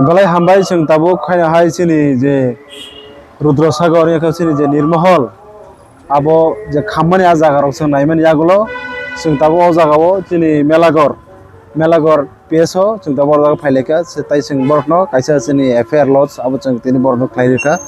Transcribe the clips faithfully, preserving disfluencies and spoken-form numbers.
Belai hambai chwng tabuk khaina hai chini je Rudra Sagar, yakha chini je Nirmahal, abo je khammani a jaga rok chwng naimani yagulo chwng tabuk o jaga o chini Melagor, Melagor P S o chwng tabuk o jaga phailaikha, se tai chwng borokno kaisa chini F I R lodge abo chwng tini borokno khlai rikha,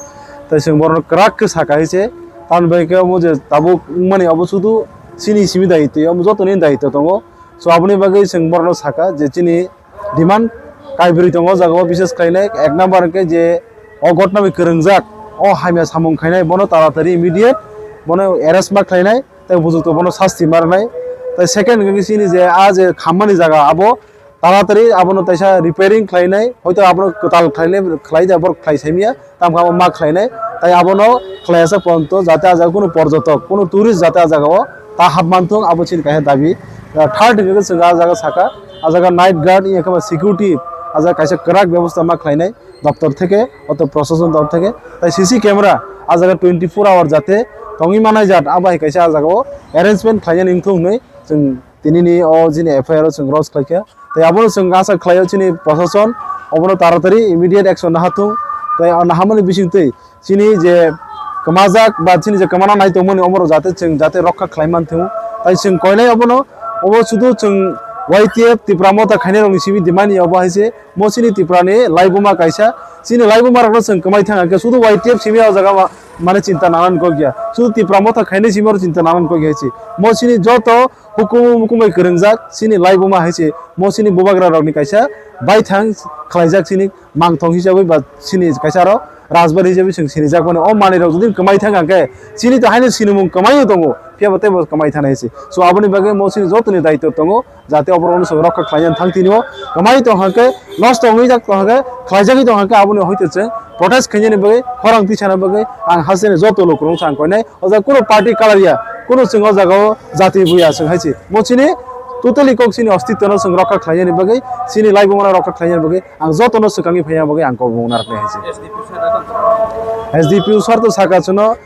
tai chwng borokno kwrak khe saka hai se, tamoni bagwi khe omo je tabuk wngmani obo sudu chini simi daitwi, omo jotoni daitwi tongo. So aboni bagwi chwng borokno saka je chini demand kaibrwi tongo o jaga o, bises khlainai ek number hwnkhe je o gotna bai kwrwngjak, o hamya samung khainai bono taratari immediate bono arrest ma khlainai tei bujukto bono sasti ma rwnai. Tei second hwnkhe chini je a je khammani jaga abo taratari abono taisa repairing khlainai, hoito abono kwtal khlainai khlai da borok khlai saimya. Tamo khe abo ma khlainai, tai abono khlaiyasak ponto jate a jaga kunu porjotok, kunu tourist jate a jaga o ta hap manthung, abo chini kaisa dabi. Third hwnkhe chwng a jaga saka, a jaga night guard, wngya khe ba security, a jaga kaisa kwrak bebosta ma khlainai doptor theke, oto prosason doptor theke, tai C C camera a jaga twenty four hour jate tongwi manai jat, abo hai kaisa a jaga o arrangement khlainani wngthung hwnwi chwng tinini o jini F I R o chwng lodge khlaikha. Tei abono chwng asa khlaio chini prosason obono taratari immediate action naha thung. Tei o nahamani bisingtwi chini je kwmajak ba chini je kwmana nai tongmani oborok jate chwng jate rokha khlai man thung. Tai chwng koinai obono, obo sudu chwng Y T F Tipra Motha khainai rokni simi demand ya obo hai se. Mo chini Tripura ni laibuma kaisa, chini laibuma rokno chwng kwmai thang khe sudu Y T F simi o jaga ma-, mane chinta nana ni kok ya. Sudu Tipra Motha khainai simi oro chinta nana ni kok ya hai se. Mo chini joto hukumu mukumbai kwrwngjak chini laibuma hai se, mo chini bubagra rokni kaisa baithang khlaijak chini mangthong hisabwi ba chini kaisa aro rajbari hisabwi chwng sinijak mani. O manwi rok jodi kwmai thang khe chini to haino sinimung kwmai tongo, phiya bo teibo kwmai thana hai se. So aboni bagwi mo chini jotoni daitw tongo, jate oborok no chwng rokha khlaina thang tini o kwmai tong khe, nosto wngwi jak tong khe, khlaijagwi tong khe, aboni hoite chwng protest khainani bagwi, khorang tisana bagwi ang hasteni joto lukurok ang koinai. O jaga kunu party colour ya, kunu chwng o jaga o jati buya chwng hai se. Mo chini totally kok chini ostitto no chwng rokha khlainani bagwi, chini laibuma no rokha khlainani bagwi ang joto no swkangwi phaiya bagwi ang kok mung narwknai hai se. S D P o sar to saka chwngno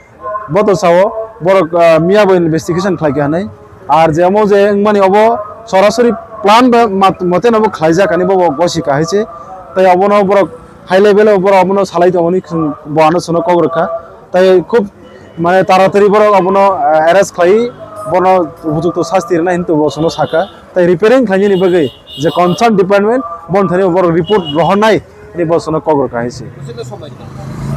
bo to sao, borok, ah, miya bo investigation khlai kha hinwi. Ar je omo je wngmani obo sorasori plan ba mat-, mote no bo khlaijak ani bo, bo gosi kha hai se. Tai obono borok high level o borok obono salai tongmani chwng bo ano chwngno kok rwkha. Tai khub mane taratari borok obono, ah, arrest khlai, bono upojukto sasti rwna hinwi bo chwngno sakha. Tai repairing khlainani bagwi je concern department, boni thani borok report rohornai hinwi bo chwngno kok rwkha hai se.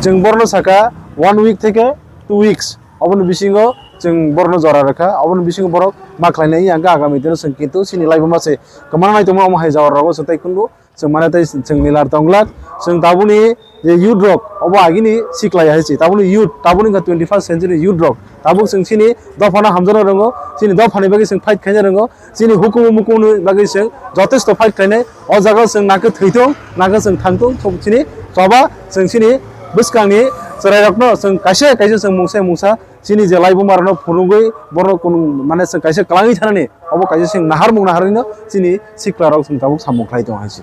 Chwng borno saka one week theke two weeks. Oboni bisingo chwng borokno jora rwkha, oboni bisingo borok ma khlainai, hwnkhe agami dino chwng kintu chini laibuma se kwmana nai tongma omo hai jora rogo chwng tai kundu chwng mane tai chwng nilar tonglak. Chwng tabukni je youth rok obo agini siklai hai se, tabukni youth, tabukni wngkha twenty first century youth rok, tabuk chwng chini dophano hamjakna rwngo, chini dophani bagwi chwng fight khaina rwngo. Chini hukumu mukumuni bagwi chwng jotesto fight khlainai. O jaga chwng nakhe thwithung, nakhe chwng thangthung, chini choba chwng chini bwskangni chwrairokno chwng kaisa kaisa chwng mungsa mungsa chini je laibumarokno phunugwi borok kunu mane chwng kaisa kwlangwi thanani, obo kaisa chwng naharmung naharwino chini siklarok chwng tabuk samung khlai tongo hai se.